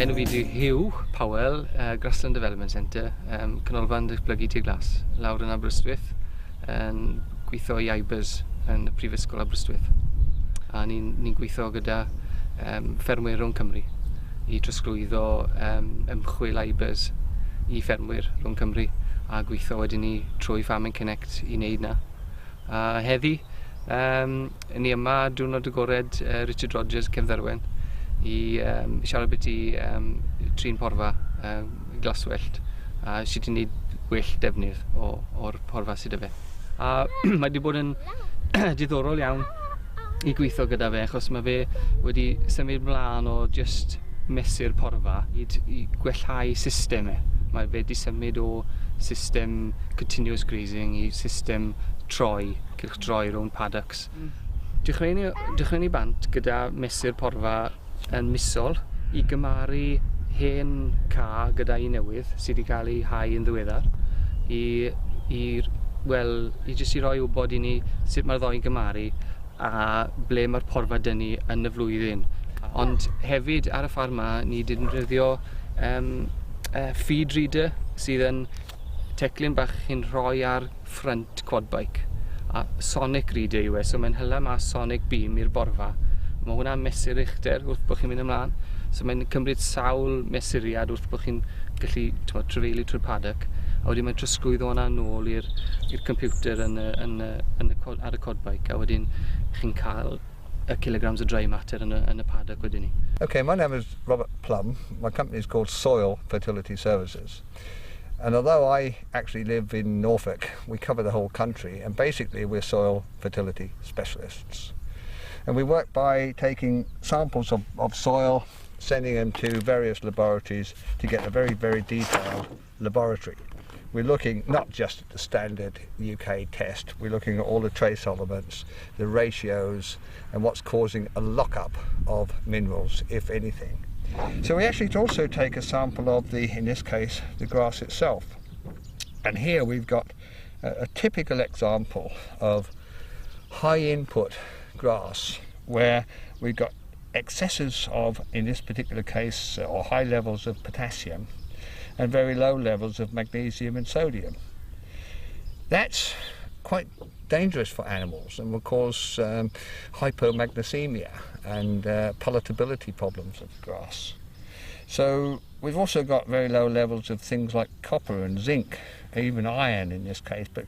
Enw fi di Hugh Powell, Grassland Development Centre, Canolfan Datblygu Tir Glas, lawr yn Aberystwyth, yn gweithio i IBERS yn y Prifysgol Aberystwyth. A ni'n ni gweithio gyda ffermwyr rhwng Cymru i trosglwyddo ymchwil IBERS i ffermwyr rhwng Cymru a gweithio wedyn ni trwy Farming Connect i wneud na. A heddi, ni yma diwrnod agored Richard Rogers Cefnderwen i siarad beth i trin porfa glaswellt a sut i wneud gwell defnydd o'r porfa sydd 'da fe. A mae wedi bod yn diddorol iawn i gweithio gyda fe achos mae fe wedi symud mlaen o just mesur porfa i gwellhau system e. Mae fe wedi symud o system continuous grazing i system troi, cylch droi rownd paddocks. Dechreuon ni bant gyda mesur porfa yn misol i gymaru hen ca gyda un newydd sydd wedi cael ei hau yn ddiweddar i wel, i jyst i roi wybod i ni sut mae'r ddou'n gymaru a ble mae'r porfa dynnu yn y flwyddyn. Ond hefyd ar y ffarm ma ni wedi defnyddio feed reader sydd yn teclyn bach chi'n rhoi ar front quad bike a sonic reader yw e, so mae'n hyla mas sonic beam i'r borfa. Mae hwnna'n mesur uchder wrth bod chi'n mynd ymlaen, so mae'n cymryd sawl mesuriad wrth bod chi'n gallu t'mod, trafeili trwy'r paddock, a wedyn mae'n trosglwyddo hwnna nôl i'r computer yn y, yn y, yn y, ar y quad bike, a wedyn chi'n cael y kilograms o dry matter yn y paddock wedyn ni. Okay, my name is Robert Plum. My company is called Soil Fertility Services. And although I actually live in Norfolk, we cover the whole country, and basically we're soil fertility specialists. And we work by taking samples of soil, sending them to various laboratories to get a very, very detailed laboratory. We're looking not just at the standard UK test, we're looking at all the trace elements, the ratios, and what's causing a lockup of minerals, if anything. So we actually also take a sample of the, in this case, the grass itself. And here we've got a typical example of high input grass where we've got excesses of, in this particular case, or high levels of potassium and very low levels of magnesium and sodium. That's quite dangerous for animals and will cause hypomagnesemia and palatability problems of the grass. So we've also got very low levels of things like copper and zinc, even iron in this case, but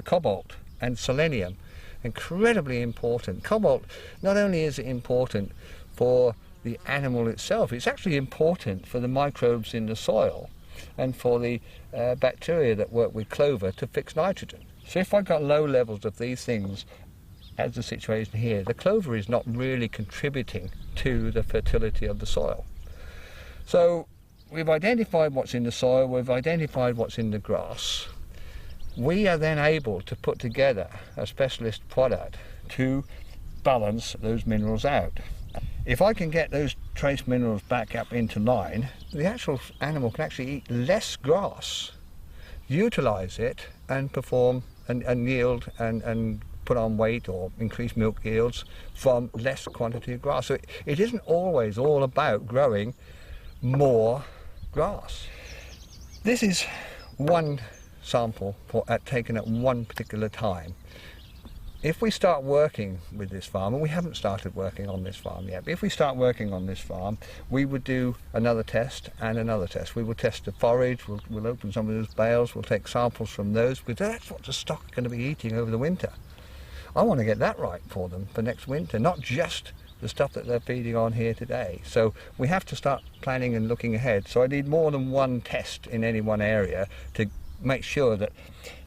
cobalt and selenium, incredibly important. Cobalt, not only is it important for the animal itself, it's actually important for the microbes in the soil and for the bacteria that work with clover to fix nitrogen. So if I've got low levels of these things, as the situation here, the clover is not really contributing to the fertility of the soil. So we've identified what's in the soil, we've identified what's in the grass. We are then able to put together a specialist product to balance those minerals out. If I can get those trace minerals back up into line, the actual animal can actually eat less grass, utilize it and perform and yield and put on weight or increase milk yields from less quantity of grass. So it isn't always all about growing more grass. This is one sample taken at one particular time. If we start working with this farm, and we haven't started working on this farm yet, but if we start working on this farm, we would do another test and another test. We will test the forage, we'll open some of those bales, we'll take samples from those, because that's what the stock are going to be eating over the winter. I want to get that right for them for next winter, not just the stuff that they're feeding on here today. So we have to start planning and looking ahead. So I need more than one test in any one area to make sure that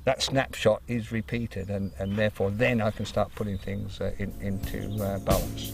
that snapshot is repeated, and therefore then I can start putting things into balance.